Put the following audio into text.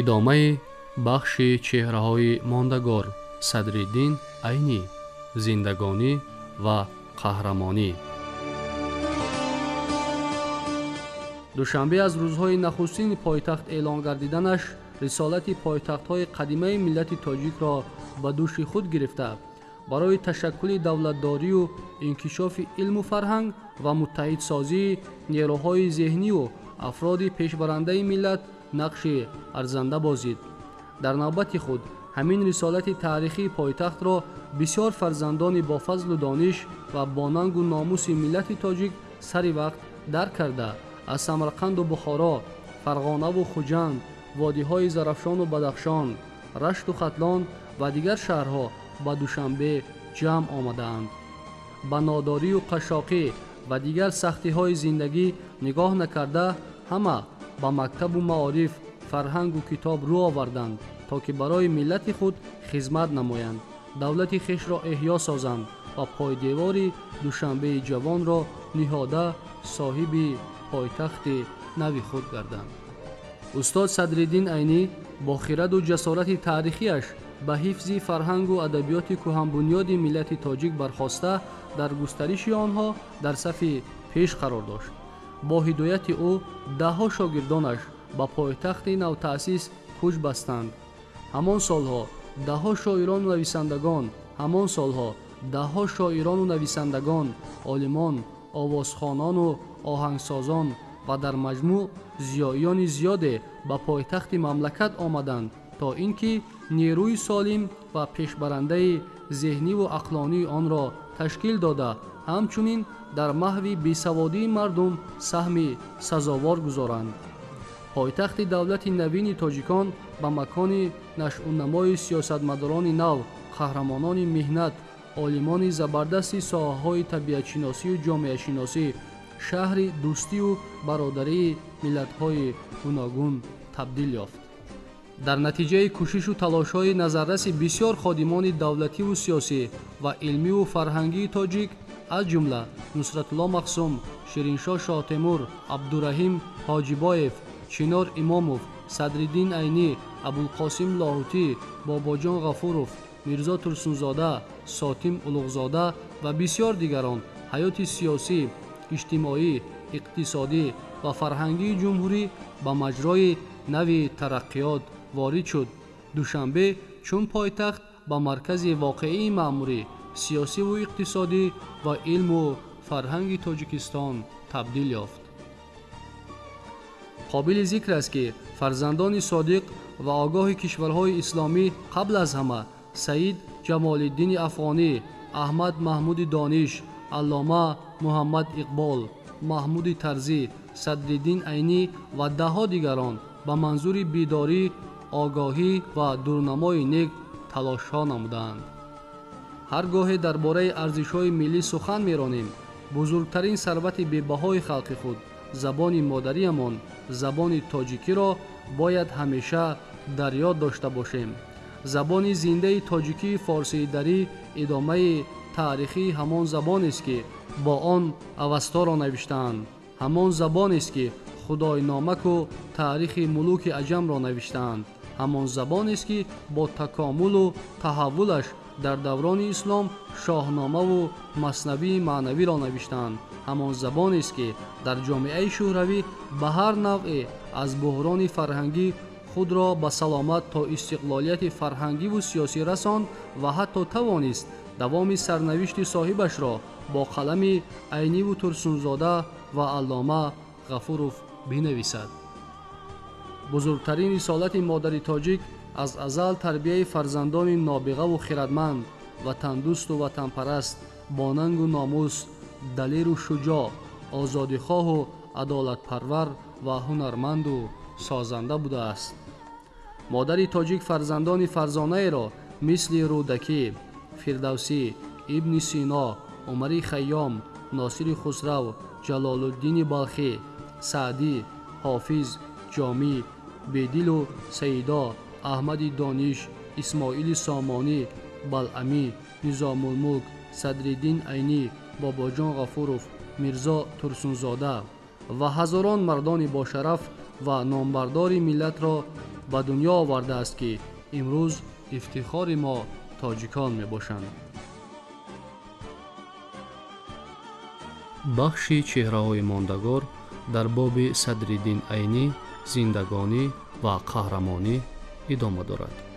Идомаи бахши чеҳраҳои мондагор Садриддин Айнӣ, зиндагонӣ ва қаҳрамонӣ. Душанбе аз рӯзҳои нахустини пойтахт эълон гардиданаш рисолати пойтахтҳои қадимаи миллати тоҷикро ба дӯши худ гирифта, барои ташаккули давлатдорию инкишофи илму фарҳанг ва муттаҳидсозии нерӯҳои зеҳнию афроди пешбарандаи миллат нақши арзанда бозид. Дар навбати худ ҳамин рисолати таърихии пойтахтро бисёр фарзандони бофазлу дониш ва бонангу номуси миллати тоҷик сари вақт дарк карда, аз Самарқанду Бухоро, Фарғонаву Хуҷанд, водиҳои Зарафшону Бадахшон, Рашту Хатлон ва дигар шаҳрҳо ба Душанбе ҷамъ омадаанд. Ба нодорию қашшоқӣ ва дигар сахтиҳои зиндагӣ нигоҳ накарда, ҳама ба мактабу маориф, фарҳангу китоб рӯ оварданд, то ки барои миллати худ хизмат намоянд, давлати хешро эҳё созанд ва пойдевори Душанбеи ҷавонро ниҳода соҳиби пойтахти нави худ гарданд. Устод Садриддин Айнӣ бо хираду ҷасорати таърихиаш ба ҳифзи фарҳангу адабиёти кӯҳанбунёди миллати тоҷик бархоста, дар густариши онҳо дар сафи пеш қарор дошт. Бо ҳидояти ӯ даҳҳо шогирдонаш ба пойтахти навтаъсис кӯч бастанд. Ҳамон солҳо даҳҳо шоирону нависандагон, ҳамон солҳо даҳҳо шоирону нависандагон, олимон, овозхонону оҳангсозон ва дар маҷмӯъ зиёиёни зиёде ба пойтахти мамлакат омаданд, то ин ки нерӯи солим ва пешбарандаи зеҳниву ақлонии онро ташкил дода, ҳамчунин дар маҳви бесаводии мардум саҳми сазовор гузоранд. Пойтахти давлати навини тоҷикон ба макони нашъунамои сиёсатмадорони нав, қаҳрамонони меҳнат, олимони забардасти соҳаҳои табиатшиносию ҷомеашиносӣ, шаҳри дӯстию бародарии миллатҳои гуногун табдил ёфт. Дар натиҷаи кӯшишу талошҳои назарраси бисёр ходимони давлативу сиёсӣ ва илмиву фарҳангии тоҷик, аз ҷумла Нусратулло Махсум, Шириншоҳ Шоҳтемур, Абдураҳим Ҳоҷибоев, Чинор Имомов, Садриддин Айнӣ, Абулқосим Лоҳутӣ, Бобоҷон Ғафуров, Мирзо Турсунзода, Сотим Улуғзода ва бисёр дигарон, ҳаёти сиёсӣ, иҷтимоӣ, иқтисодӣ ва фарҳангии ҷумҳурӣ ба маҷрои нави тараққиёт ворид шуд. Душанбе чун пойтахт ба маркази воқеии маъмурӣ, сиёсиву иқтисодӣ ва илму фарҳанги Тоҷикистон табдил ёфт. Қобили зикр аст, ки фарзандони содиқ ва огоҳи кишварҳои исломӣ қабл аз ҳама Саид Ҷамолиддини Афғонӣ, Аҳмад Маҳмуди Дониш, Аллома Муҳаммад Иқбол, Маҳмуди Тарзӣ, Садриддин Айнӣ ва даҳҳо дигарон ба манзури бедорӣ, огоҳӣ ва дурнамои нек талошҳо намуданд. Ҳар гоҳе дар бораи арзишҳои миллӣ сухан меронем, бузургтарин сарвати бебаҳои халқи худ, забони модариамон, забони тоҷикиро бояд ҳамеша дар ёд дошта бошем. Забони зиндаи тоҷикии форсии дарӣ идомаи таърихии ҳамон забонест, ки бо он Авасторо навиштаанд, ҳамон забонест, ки Худойномаку таърихи мулуки аҷамро навиштаанд, ҳамон забонест, ки бо такомулу таҳаввулаш дар даврони ислом Шоҳномаву Маснавии маънавиро навиштаанд, ҳамон забонест, ки дар ҷомеаи шӯравӣ ба ҳар навъе аз буҳрони фарҳангӣ худро ба саломат то истиқлолияти фарҳангиву сиёсӣ расонд ва ҳатто тавонист давоми сарнавишти соҳибашро бо қалами Айниву Турсунзода ва Аллома Ғафуров бинависад. Бузургтарин рисолати модари тоҷик аз азал тарбияи фарзандони нобиғаву хирадманд, ватандӯсту ватанпараст, бонангу номус, далеру шуҷоъ, озодихоҳу адолатпарвар ва ҳунарманду созанда будааст. Модари тоҷик фарзандони фарзонаеро мисли Рӯдакӣ, Фирдавсӣ, Ибни Сино, Умари Хайём, Носири Хусрав, Ҷалолуддини Балхӣ, Саъдӣ, Ҳофиз, Ҷомӣ, Бедилу Саидо, Аҳмади Дониш, Исмоили Сомонӣ, Балъамӣ, Низомулмулк, Садриддин Айнӣ, Бобоҷон Ғафуров, Мирзо Турсунзода ва ҳазорон мардони бошараф ва номбардори миллатро ба дунё овардааст, ки имрӯз ифтихори мо тоҷикон мебошанд. Бахши чеҳраҳои мондагор дар боби Садриддин Айнӣ, зиндагонӣ ва қаҳрамонӣ идома дорад.